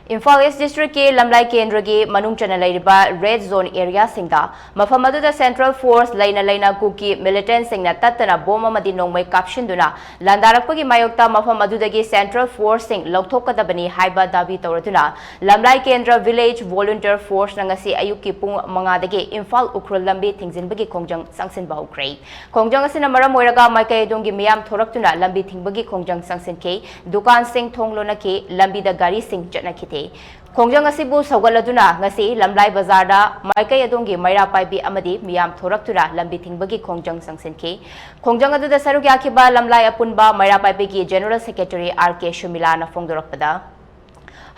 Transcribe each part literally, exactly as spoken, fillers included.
ꯏꯝꯐꯥꯜ ꯏꯁ ꯗꯤꯁꯇ꯭ꯔꯤꯛꯀꯤ ꯂꯝꯂꯥꯏ ꯀꯦꯟꯗ꯭ꯔꯒꯤ ꯃꯅꯨꯡ ꯆꯟꯅ ꯂꯩꯔꯤꯕ ꯔꯦꯗ ꯖꯣꯟ ꯑꯦꯔꯤꯌꯥꯁꯤꯡꯗ ꯃꯐꯝ ꯑꯗꯨꯗ ꯁꯦꯟꯇ꯭ꯔꯦꯜ ꯐꯣꯔꯁ ꯂꯩꯅ ꯂꯩꯅ ꯀꯨꯀꯤ ꯃꯤꯂꯤꯇꯦꯟꯠꯁꯤꯡꯅ ꯇꯠꯇꯅ ꯕꯣꯝ ꯑꯃꯗꯤ ꯅꯣꯡꯃꯩ ꯀꯥꯞꯁꯤꯟꯗꯨꯅ ꯂꯥꯟꯗꯥꯔꯛꯄꯒꯤ ꯃꯥꯌꯣꯛꯇ ꯃꯐꯝ ꯑꯗꯨꯗꯒꯤ ꯁꯦꯟꯇ꯭ꯔꯦꯜ ꯐꯣꯔꯁꯁꯤꯡ ꯂꯧꯊꯣꯛꯀꯗꯕꯅꯤ ꯍꯥꯏꯕ ꯗꯥꯕꯤ ꯇꯧꯔꯗꯨꯅ ꯂꯝꯂꯥꯏ ꯀꯦꯟꯗ꯭ꯔ ꯚꯤꯂꯦꯖ ꯚꯣꯂꯨꯟꯇꯤꯌꯔ ꯐꯣꯔꯁꯅ ꯉꯁꯤ ꯑꯌꯨꯛꯀꯤ ꯄꯨꯡ ꯃꯉꯥꯗꯒꯤ ꯏꯝꯐꯥꯜ ꯎꯈ꯭ꯔꯨꯜ ꯂꯝꯕꯤ ꯊꯤꯡꯖꯤꯟꯕꯒꯤ ꯈꯣꯡꯖꯪ ꯆꯪꯁꯤꯟꯕ ꯍꯧꯈ꯭ꯔꯦ꯫ ꯈꯣꯡꯖꯪ ꯑꯁꯤꯅ ꯃꯔꯝ ꯑꯣꯏꯔꯒ ꯃꯥꯏꯀꯩ ꯑꯗꯣꯝꯒꯤ ꯃꯤꯌꯥꯝ ꯊꯣꯔꯛꯇꯨꯅ ꯂꯝꯕꯤ ꯊꯤꯡꯕꯒꯤ ꯈꯣꯡꯖꯪ ꯆꯪꯁꯤꯟꯈꯤ꯫ ꯗꯨꯀꯥꯟꯁꯤꯡ ꯊꯣꯡ ꯂꯣꯟꯅꯈꯤ, ꯂꯝꯕꯤꯗ ꯒꯥꯔꯤꯁꯤꯡ ꯆꯠꯅꯈꯤꯗꯦ꯫ ꯈꯣꯡꯖꯪ ꯑꯁꯤꯕꯨ ꯁꯧꯒꯠꯂꯗꯨꯅ ꯉꯁꯤ ꯂꯝꯂꯥꯏ ꯕꯖꯥꯔꯗ ꯃꯥꯏꯀꯩ ꯑꯗꯣꯝꯒꯤ ꯃꯩꯔꯥ ꯄꯥꯏꯕꯤ ꯑꯃꯗꯤ ꯃꯤꯌꯥꯝ ꯊꯣꯔꯛꯇꯨꯅ ꯂꯝꯕꯤ ꯊꯤꯡꯕꯒꯤ ꯈꯣꯡꯖꯪ ꯆꯪꯁꯤꯟꯈꯤ꯫ ꯈꯣꯡꯖꯪ ꯑꯗꯨꯗ ꯁꯔꯨꯛ ꯌꯥꯈꯤꯕ ꯂꯝꯂꯥꯏ ꯑꯄꯨꯟꯕ ꯃꯩꯔꯥ ꯄꯥꯏꯕꯤꯒꯤ ꯖꯦꯅꯔꯦꯜ ꯁꯦꯀ꯭ꯔꯦꯇꯔꯤ ꯑꯥꯔ ꯀꯦ ꯁꯨꯃꯤꯂꯥꯅ ꯐꯣꯡꯗꯣꯔꯛꯄꯗ,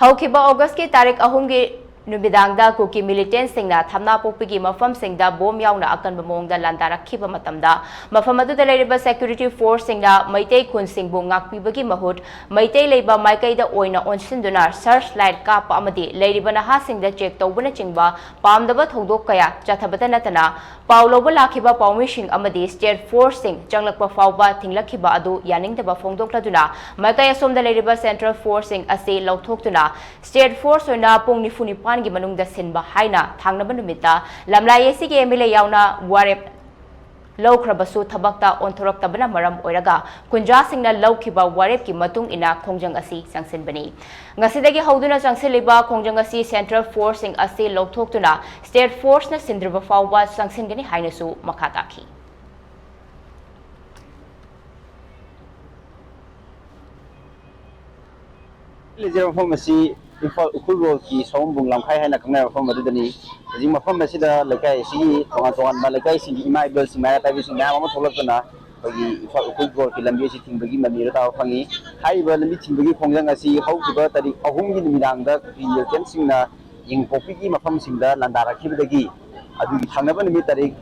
ꯍꯧꯈꯤꯕ ꯑꯣꯒꯁꯀꯤ ꯇꯥꯔꯤꯛ ꯑꯍꯨꯝꯒꯤ ꯅꯨꯃꯤꯗꯥꯡꯗ ꯀꯨꯀꯤ ꯃꯤꯂꯤꯇꯦꯟꯠꯁꯤꯡꯅ ꯊꯝꯅꯥꯄꯣꯛꯄꯤꯒꯤ ꯃꯐꯝꯁꯤꯡꯗ ꯕꯣꯝ ꯌꯥꯎꯅ ꯑꯀꯟꯕ ꯃꯑꯣꯡꯗ ꯂꯥꯟꯗꯥꯔꯛꯈꯤꯕ ꯃꯇꯝꯗ, ꯃꯐꯝ ꯑꯗꯨꯗ ꯂꯩꯔꯤꯕ ꯁꯦꯀ꯭ꯌꯨꯔꯤꯇꯤ ꯐꯣꯔꯁꯁꯤꯡꯅ ꯃꯩꯇꯩ ꯈꯨꯟꯁꯤꯡꯕꯨ ꯉꯥꯛꯄꯤꯕꯒꯤ ꯃꯍꯨꯠ ꯃꯩꯇꯩ ꯂꯩꯕ ꯃꯥꯏꯀꯩꯗ ꯑꯣꯏꯅ ꯑꯣꯟꯁꯤꯟꯗꯨꯅ ꯁꯔꯆ ꯂꯥꯏꯠ ꯀꯥꯞꯄ ꯑꯃꯗꯤ ꯂꯩꯔꯤꯕ ꯅꯍꯥꯁꯤꯡꯗ ꯆꯦꯛ ꯇꯧꯕꯅꯆꯤꯡꯕ ꯄꯥꯝꯗꯕ ꯊꯧꯗꯣꯛ ꯀꯌꯥ ꯆꯠꯊꯕꯇ ꯅꯠꯇꯅ, ꯄꯥꯎ ꯂꯧꯕ ꯂꯥꯛꯈꯤꯕ ꯄꯥꯎꯃꯤꯁꯤꯡ ꯑꯃꯗꯤ ꯁ꯭ꯇꯦꯠ ꯐꯣꯔꯁꯁꯤꯡ ꯆꯪꯂꯛꯄ ꯐꯥꯎꯕ ꯊꯤꯡꯂꯛꯈꯤꯕ ꯑꯗꯨ ꯌꯥꯅꯤꯡꯗꯕ ꯐꯣꯡꯗꯣꯛꯂꯗꯨꯅ, ꯃꯥꯏꯀꯩ ꯑꯁꯣꯝꯗ ꯂꯩꯔꯤꯕ ꯁꯦꯟꯇ꯭ꯔꯦꯜ ꯐꯣꯔꯁꯁꯤꯡ ꯑꯁꯤ ꯂꯧꯊꯣꯛꯇꯨꯅ ꯁ꯭ꯇꯦꯠ ꯐꯣꯔꯁ ꯑꯣꯏꯅ ꯄꯨꯡ ꯅꯤꯐꯨ ꯅꯤꯄꯥꯟꯒꯤ ꯃꯅꯨꯡꯗ ꯁꯤꯟꯕ ꯍꯥꯏꯅ ꯊꯥꯡꯅꯕ ꯅꯨꯃꯤꯠꯇ ꯂꯝꯂꯥꯏ ꯑꯦ ꯁꯤꯒꯤ ꯑꯦꯝ ꯑꯦꯜ ꯑꯦ ꯌꯥꯎꯅ ꯋꯥꯔꯦꯞ ꯂꯧꯈ꯭ꯔꯕꯁꯨ ꯊꯕꯛꯇ ꯑꯣꯟꯊꯣꯔꯛꯇꯕꯅ ꯃꯔꯝ ꯑꯣꯏꯔꯒ ꯈꯨꯟꯖꯥꯁꯤꯡꯅ ꯂꯧꯈꯤꯕ ꯋꯥꯔꯦꯞꯀꯤ ꯃꯇꯨꯡ ꯏꯟꯅ ꯈꯣꯡꯖꯪ ꯑꯁꯤ ꯆꯪꯁꯤꯟꯕꯅꯤ꯫ ꯉꯁꯤꯗꯒꯤ ꯍꯧꯗꯨꯅ ꯆꯪꯁꯤꯜꯂꯤꯕ ꯈꯣꯡꯖꯪ ꯑꯁꯤ ꯁꯦꯟꯇ꯭ꯔꯦꯜ ꯐꯣꯔꯁꯁꯤꯡ ꯑꯁꯤ ꯂꯧꯊꯣꯛꯇꯨꯅ ꯁ꯭ꯇꯦꯠ ꯐꯣꯔꯁꯅ ꯁꯤꯟꯗ꯭ꯔꯤꯕ ꯐꯥꯎꯕ ꯆꯪꯁꯤꯟꯒꯅꯤ ꯍꯥꯏꯅꯁꯨ ꯃꯈꯥ ꯇꯥꯈꯤ꯫ ꯂꯩꯖꯔꯤꯕ ꯃꯐꯝ ꯑꯁꯤ ꯏꯝꯐꯥꯜ ꯎꯈ꯭ꯔꯨꯜ ꯔꯣꯗꯀꯤ ꯁꯑꯣꯝꯕꯨꯡ ꯂꯝꯈꯥꯏ ꯍꯥꯏꯅ ꯈꯪꯅꯕ ꯃꯐꯝ ꯑꯗꯨꯗꯅꯤ꯫ ꯍꯧꯖꯤꯛ ꯃꯐꯝ ꯑꯁꯤꯗ ꯂꯩꯀꯥꯏ ꯑꯁꯤꯒꯤ ꯇꯣꯉꯥꯟ ꯇꯣꯉꯥꯟꯕ ꯂꯩꯀꯥꯏꯁꯤꯡꯒꯤ ꯏꯃꯥ ꯏꯕꯦꯜꯁꯤꯡ, ꯃꯩꯔꯥ ꯄꯥꯏꯕꯤꯁꯤꯡ ꯃꯌꯥꯝ ꯑꯃ ꯊꯣꯛꯂꯛꯇꯨꯅ ꯑꯩꯈꯣꯏꯒꯤ ꯏꯝꯐꯥꯜ ꯎꯈ꯭ꯔꯨꯜ ꯔꯣꯗꯀꯤ ꯂꯝꯕꯤ ꯑꯁꯤ ꯊꯤꯡꯕꯒꯤ ꯃꯃꯤꯗꯣ ꯇꯥꯕ ꯐꯪꯉꯤ꯫ ꯍꯥꯏꯔꯤꯕ ꯂꯝꯕꯤ ꯊꯤꯡꯕꯒꯤ ꯈꯣꯡꯖꯪ ꯑꯁꯤ ꯍꯧꯈꯤꯕ ꯇꯥꯔꯤꯛ ꯑꯍꯨꯝꯒꯤ ꯅꯨꯃꯤꯗꯥꯡꯗ ꯀꯨꯀꯤ ꯃꯤꯂꯤꯇꯦꯟꯠꯁꯤꯡꯅ ꯌꯦꯡꯄꯣꯛꯄꯤꯒꯤ ꯃꯐꯝꯁꯤꯡꯗ ꯂꯥꯟꯗꯥꯔꯛꯈꯤꯕꯗꯒꯤ ꯑꯗꯨꯒꯤ ꯊꯪꯅꯕ ꯅꯨꯃꯤꯠ ꯇꯥꯔꯤꯛ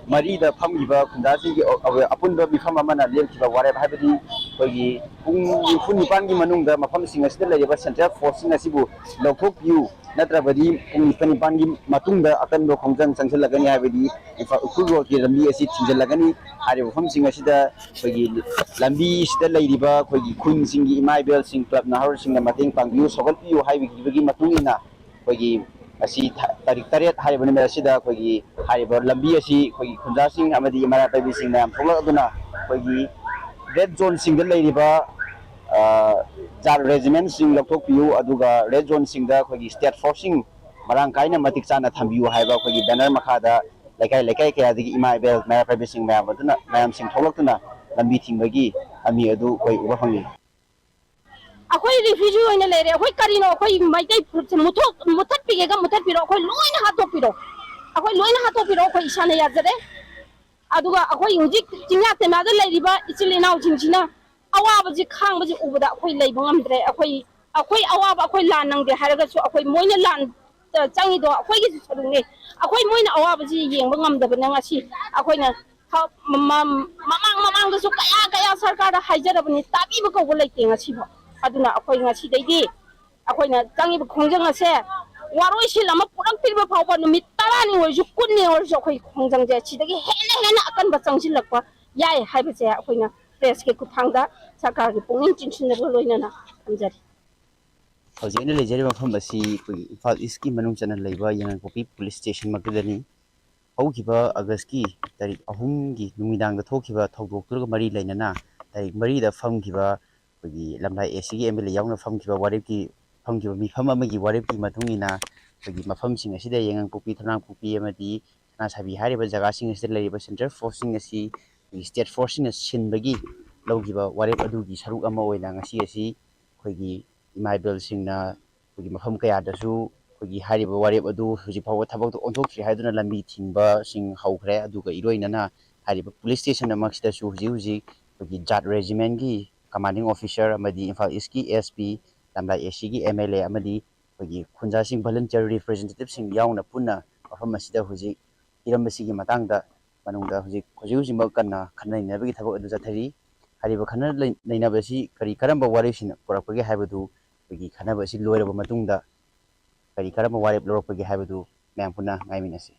ꯃꯔꯤꯗ ꯐꯝꯈꯤꯕ ꯈꯨꯟꯖꯥꯁꯤꯡꯒꯤ ꯑ-, ꯑ-, ꯑꯄꯨꯟꯕ ꯃꯤꯐꯝ ꯑꯃꯅ ꯂꯦꯞꯈꯤꯕ ꯋꯥꯔꯦꯞ ꯍꯥꯏꯕꯗꯤ ꯑꯩꯈꯣꯏꯒꯤ ꯄꯨꯡ ꯅꯤꯐꯨ ꯅꯤꯄꯥꯟꯒꯤ ꯃꯅꯨꯡꯗ ꯃꯐꯝꯁꯤꯡ ꯑꯁꯤꯗ ꯂꯩꯔꯤꯕ ꯁꯦꯟꯇ꯭ꯔꯦꯜ ꯐꯣꯔꯁꯁꯤꯡ ꯑꯁꯤꯕꯨ ꯂꯧꯊꯣꯛꯄꯤꯌꯨ, ꯅꯠꯇ꯭ꯔꯕꯗꯤ ꯄꯨꯡ ꯅꯤꯐꯨ ꯅꯤꯄꯥꯟꯒꯤ ꯃꯇꯨꯡꯗ ꯑꯀꯟꯕ ꯈꯣꯡꯖꯪ ꯆꯪꯁꯤꯜꯂꯛꯀꯅꯤ ꯍꯥꯏꯕꯗꯤ ꯏꯝꯐꯥꯜ ꯎꯈ꯭ꯔꯨꯜ ꯔꯣꯗꯀꯤ ꯂꯝꯕꯤ ꯑꯁꯤ ꯊꯤꯡꯖꯤꯜꯂꯒꯅꯤ꯫ ꯍꯥꯏꯔꯤꯕ ꯃꯐꯝꯁꯤꯡ ꯑꯁꯤꯗ ꯑꯩꯈꯣꯏꯒꯤ ꯂꯝꯕꯤꯁꯤꯗ ꯂꯩꯔꯤꯕ ꯑꯩꯈꯣꯏꯒꯤ ꯈꯨꯟꯁꯤꯡꯒꯤ ꯏꯃꯥ ꯏꯕꯦꯜꯁꯤꯡ, ꯀ꯭ꯂꯕ ꯅꯍꯥꯔꯣꯜꯁꯤꯡꯅ ꯃꯇꯦꯡ ꯄꯥꯡꯕꯤꯌꯨ, ꯁꯧꯒꯠꯄꯤꯌꯨ ꯍꯥꯏꯕꯤꯈꯤꯕꯒꯤ ꯃꯇꯨꯡ ꯏꯟꯅ ꯑꯩꯈꯣꯏꯒꯤ ꯉꯁꯤ ꯊ-, ꯇꯥꯔꯤꯛ ꯇꯔꯦꯠ ꯍꯥꯏꯔꯤꯕ ꯅꯨꯃꯤꯠ ꯑꯁꯤꯗ ꯑꯩꯈꯣꯏꯒꯤ ꯍꯥꯏꯔꯤꯕ ꯂꯝꯕꯤ ꯑꯁꯤ ꯑꯩꯈꯣꯏꯒꯤ ꯈꯨꯟꯖꯥꯁꯤꯡ ꯑꯃꯗꯤ ꯃꯩꯔꯥ ꯄꯥꯏꯕꯤꯁꯤꯡ ꯃꯌꯥꯝ ꯊꯣꯛꯂꯛꯇꯨꯅ ꯑꯩꯈꯣꯏꯒꯤ ꯔꯦꯗ ꯖꯣꯟꯁꯤꯡꯗ ꯂꯩꯔꯤꯕ, ꯑ, ꯖꯥꯠ ꯔꯦꯖꯤꯃꯦꯟꯁꯤꯡ ꯂꯧꯊꯣꯛꯄꯤꯌꯨ, ꯑꯗꯨꯒ ꯔꯦꯗ ꯖꯣꯟꯁꯤꯡꯗ ꯑꯩꯈꯣꯏꯒꯤ ꯁ꯭ꯇꯦꯠ ꯐꯣꯔꯁꯁꯤꯡ ꯃꯔꯥꯡ ꯀꯥꯏꯅ ꯃꯇꯤꯛ ꯆꯥꯅ ꯊꯝꯕꯤꯌꯨ ꯍꯥꯏꯕ ꯑꯩꯈꯣꯏꯒꯤ ꯕꯦꯅꯔ ꯃꯈꯥꯗ ꯂꯩꯀꯥꯏ ꯂꯩꯀꯥꯏ ꯀꯌꯥꯗꯒꯤ ꯏꯃꯥ ꯏꯕꯦꯜ ꯃꯩꯔꯥ ꯄꯥꯏꯕꯤꯁꯤꯡ ꯃꯌꯥꯝ ꯑꯗꯨꯅ, ꯃꯌꯥꯝꯁꯤꯡ ꯊꯣꯛꯂꯛꯇꯨꯅ ꯂꯝꯕꯤ ꯊꯤꯡꯕꯒꯤ ꯃꯃꯤ ꯑꯗꯨ ꯑꯩꯈꯣꯏ ꯎꯕ ꯐꯪꯉꯤ꯫ ꯑꯩꯈꯣꯏ ꯔꯤꯐ꯭ꯌꯨꯖꯤ ꯑꯣꯏꯅ ꯂꯩꯔꯦ꯫ ꯑꯩꯈꯣꯏ ꯀꯔꯤꯅꯣ? ꯑꯩꯈꯣꯏ ꯃꯩꯇꯩ ꯐꯨꯔꯨꯞꯁꯦ ꯃꯨꯊꯣꯛ-, ꯃꯨꯊꯠꯄꯤꯒꯦꯒ ꯃꯨꯊꯠꯄꯤꯔꯣ, ꯑꯩꯈꯣꯏ ꯂꯣꯏꯅ ꯍꯥꯠꯇꯣꯛꯄꯤꯔꯣ, ꯑꯩꯈꯣꯏ ꯂꯣꯏꯅ ꯍꯥꯠꯇꯣꯛꯄꯤꯔꯣ, ꯑꯩꯈꯣꯏ ꯏꯁꯥꯅ ꯌꯥꯖꯔꯦ꯫ ꯑꯗꯨꯒ ꯑꯩꯈꯣꯏ ꯍꯧꯖꯤꯛ ꯆꯤꯡꯌꯥ ꯇꯝꯌꯥꯗ ꯂꯩꯔꯤꯕ ꯏꯆꯤꯜ ꯏꯅꯥꯎꯁꯤꯡꯁꯤꯅ ꯑꯋꯥꯕꯁꯤ ꯈꯥꯡꯕꯁꯤ ꯎꯕꯗ ꯑꯩꯈꯣꯏ ꯂꯩꯕ ꯉꯝꯗ꯭ꯔꯦ꯫ ꯑꯩꯈꯣꯏ, ꯑꯩꯈꯣꯏ ꯑꯋꯥꯕ ꯑꯩꯈꯣꯏ ꯂꯥꯟ ꯅꯪꯗꯦ ꯍꯥꯏꯔꯒꯁꯨ ꯑꯩꯈꯣꯏ ꯃꯣꯏꯅ ꯂꯥꯟ ꯆꯪꯉꯤꯗꯣ ꯑꯩꯈꯣꯏꯒꯤꯁꯨ ꯁꯔꯨꯛꯅꯦ꯫ ꯑꯩꯈꯣꯏ ꯃꯣꯏꯅ ꯑꯋꯥꯕꯁꯤ ꯌꯦꯡꯕ ꯉꯝꯗꯕꯅ ꯉꯁꯤ ꯑꯩꯈꯣꯏꯅ ꯍ-, ꯃ-, ꯃ-, ꯃꯃꯥꯡ ꯃꯃꯥꯡꯗꯁꯨ ꯀꯌꯥ ꯀꯌꯥ ꯁꯔꯀꯥꯔꯗ ꯍꯥꯏꯖꯔꯕꯅꯤ, ꯇꯥꯕꯤꯕ ꯀꯧꯕ ꯂꯩꯇꯦ ꯉꯁꯤꯐꯥꯎ꯫ ꯑꯗꯨꯅ ꯑꯩꯈꯣꯏ ꯉꯁꯤꯗꯩꯗꯤ ꯑꯩꯈꯣꯏꯅ ꯆꯪꯉꯤꯕ ꯈꯣꯡꯖꯪ ꯑꯁꯦ ꯋꯥꯔꯣꯏꯁꯤꯟ ꯑꯃ ꯄꯨꯔꯛꯇ꯭ꯔꯤꯕ ꯐꯥꯎꯕ ꯅꯨꯃꯤꯠ ꯇꯔꯥꯅꯤ ꯑꯣꯏꯔꯁꯨ, ꯀꯨꯟꯅꯤ ꯑꯣꯏꯔꯁꯨ ꯑꯩꯈꯣꯏ ꯈꯣꯡꯖꯪꯁꯦ ꯁꯤꯗꯒꯤ ꯍꯦꯟꯅ ꯍꯦꯟꯅ ꯑꯀꯟꯕ ꯆꯪꯁꯤꯜꯂꯛꯄ ꯌꯥꯏ ꯍꯥꯏꯕꯁꯦ ꯑꯩꯈꯣꯏꯅ ꯄ꯭ꯔꯦꯁꯀꯤ ꯈꯨꯠꯊꯥꯡꯗ ꯁꯔꯀꯥꯔꯒꯤ ꯄꯨꯛꯅꯤꯡ ꯆꯤꯡꯁꯤꯟꯅꯕ ꯂꯣꯏꯅꯅ ꯊꯝꯖꯔꯤ꯫ ꯍꯧꯖꯤꯛ ꯑꯩꯅ ꯂꯩꯖꯔꯤꯕ ꯃꯐꯝ ꯑꯁꯤ ꯑꯩꯈꯣꯏꯒꯤ ꯏꯝꯐꯥꯜ ꯏꯁꯀꯤ ꯃꯅꯨꯡ ꯆꯟꯅ ꯂꯩꯕ ꯌꯥꯏꯉꯪꯄꯣꯛꯄꯤ ꯄꯨꯂꯤꯁ ꯁ꯭ꯇꯦꯁꯟꯃꯛꯇꯗꯅꯤ꯫ ꯍꯧꯈꯤꯕ ꯑꯥꯒꯁꯀꯤ ꯇꯥꯔꯤꯛ ꯑꯍꯨꯝꯒꯤ ꯅꯨꯃꯤꯗꯥꯡꯗ ꯊꯣꯛꯈꯤꯕ ꯊꯧꯗꯣꯛꯇꯨꯒ ꯃꯔꯤ ꯂꯩꯅꯅ ꯇꯥꯔꯤꯛ ꯃꯔꯤꯗ ꯐꯝꯈꯤꯕ ꯑꯩꯈꯣꯏꯒꯤ ꯂꯝꯂꯥꯏ ꯑꯦ ꯁꯤꯒꯤ ꯑꯦꯝ ꯑꯦꯜ ꯑꯦ ꯌꯥꯎꯅ ꯐꯝꯈꯤꯕ ꯋꯥꯔꯦꯞꯀꯤ, ꯐꯝꯈꯤꯕ ꯃꯤꯐꯝ ꯑꯃꯒꯤ ꯋꯥꯔꯦꯞꯀꯤ ꯃꯇꯨꯡ ꯏꯟꯅ ꯑꯩꯈꯣꯏꯒꯤ ꯃꯐꯝꯁꯤꯡ ꯑꯁꯤꯗ ꯌꯥꯏꯉꯪꯄꯣꯛꯄꯤ, ꯊꯣꯅꯥꯡꯄꯣꯛꯄꯤ ꯑꯃꯗꯤ ꯁꯅꯥꯁꯥꯕꯤ ꯍꯥꯏꯔꯤꯕ ꯖꯒꯥꯁꯤꯡ ꯑꯁꯤꯗ ꯂꯩꯔꯤꯕ ꯁꯦꯟꯇ꯭ꯔꯦꯜ ꯐꯣꯔꯁꯁꯤꯡ ꯑꯁꯤ ꯑꯩꯈꯣꯏꯒꯤ ꯁ꯭ꯇꯦꯠ ꯐꯣꯔꯁꯁꯤꯡꯅ ꯁꯤꯟꯕꯒꯤ ꯂꯧꯈꯤꯕ ꯋꯥꯔꯦꯞ ꯑꯗꯨꯒꯤ ꯁꯔꯨꯛ ꯑꯃ ꯑꯣꯏꯅ ꯉꯁꯤ ꯑꯁꯤ ꯑꯩꯈꯣꯏꯒꯤ ꯏꯃꯥ ꯏꯕꯦꯜꯁꯤꯡꯅ ꯑꯩꯈꯣꯏꯒꯤ ꯃꯐꯝ ꯀꯌꯥꯗꯁꯨ ꯑꯩꯈꯣꯏꯒꯤ ꯍꯥꯏꯔꯤꯕ ꯋꯥꯔꯦꯞ ꯑꯗꯨ ꯍꯧꯖꯤꯛ ꯐꯥꯎꯕ ꯊꯕꯛꯇ ꯑꯣꯟꯊꯣꯛꯇ꯭ꯔꯤ ꯍꯥꯏꯗꯨꯅ ꯂꯝꯕꯤ ꯊꯤꯡꯕꯁꯤꯡ ꯍꯧꯈ꯭ꯔꯦ꯫ ꯑꯗꯨꯒ ꯏꯔꯣꯏꯅꯅ ꯍꯥꯏꯔꯤꯕ ꯄꯨꯂꯤꯁ ꯁ꯭ꯇꯦꯁꯟ ꯑꯃꯁꯤꯗꯁꯨ ꯍꯧꯖꯤꯛ ꯍꯧꯖꯤꯛ ꯑꯩꯈꯣꯏꯒꯤ ꯖꯥꯠ ꯔꯦꯖꯤꯃꯦꯟꯒꯤ ꯀꯃꯥꯟꯗꯤꯡ ꯑꯣꯐꯤꯁꯥꯔ ꯑꯃꯗꯤ ꯏꯝꯐꯥꯜ ꯏꯁꯀꯤ ꯑꯦꯁ ꯄꯤ, ꯂꯝꯂꯥꯏ ꯑꯦ ꯁꯤꯒꯤ ꯑꯦꯝ ꯑꯦꯜ ꯑꯦ ꯑꯃꯗꯤ ꯑꯩꯈꯣꯏꯒꯤ ꯈꯨꯟꯖꯥꯁꯤꯡ ꯚꯣꯂꯨꯟꯇꯤꯌꯔ ꯔꯤꯄ꯭ꯔꯖꯦꯟꯇꯦꯇꯤꯞꯁꯤꯡ ꯌꯥꯎꯅ ꯄꯨꯟꯅ ꯃꯐꯝ ꯑꯁꯤꯗ ꯍꯧꯖꯤꯛ ꯍꯤꯔꯝ ꯑꯁꯤꯒꯤ ꯃꯇꯥꯡꯗ ꯃꯅꯨꯡꯗ ꯍꯧꯖꯤꯛ ꯍꯧꯖꯤꯛ ꯍꯧꯖꯤꯛꯃꯛ ꯀꯟꯅ ꯈꯟꯅ ꯅꯩꯅꯕꯒꯤ ꯊꯕꯛ ꯑꯗꯨ ꯆꯠꯊꯔꯤ꯫ ꯍꯥꯏꯔꯤꯕ ꯈꯟꯅ ꯂꯩ- ꯅꯩꯅꯕ ꯑꯁꯤ ꯀꯔꯤ ꯀꯔꯝꯕ ꯋꯥꯔꯦꯞꯁꯤꯡ ꯄꯨꯔꯛꯄꯒꯦ ꯍꯥꯏꯕꯗꯨ ꯑꯩꯈꯣꯏꯒꯤ ꯈꯟꯅꯕ ꯑꯁꯤ ꯂꯣꯏꯔꯕ ꯃꯇꯨꯡꯗ ꯀꯔꯤ ꯀꯔꯝꯕ ꯋꯥꯔꯦꯞ ꯂꯧꯔꯛꯄꯒꯦ ꯍꯥꯏꯕꯗꯨ ꯃꯌꯥꯝ ꯄꯨꯟꯅ ꯉꯥꯏꯃꯤꯟꯅꯁꯤ꯫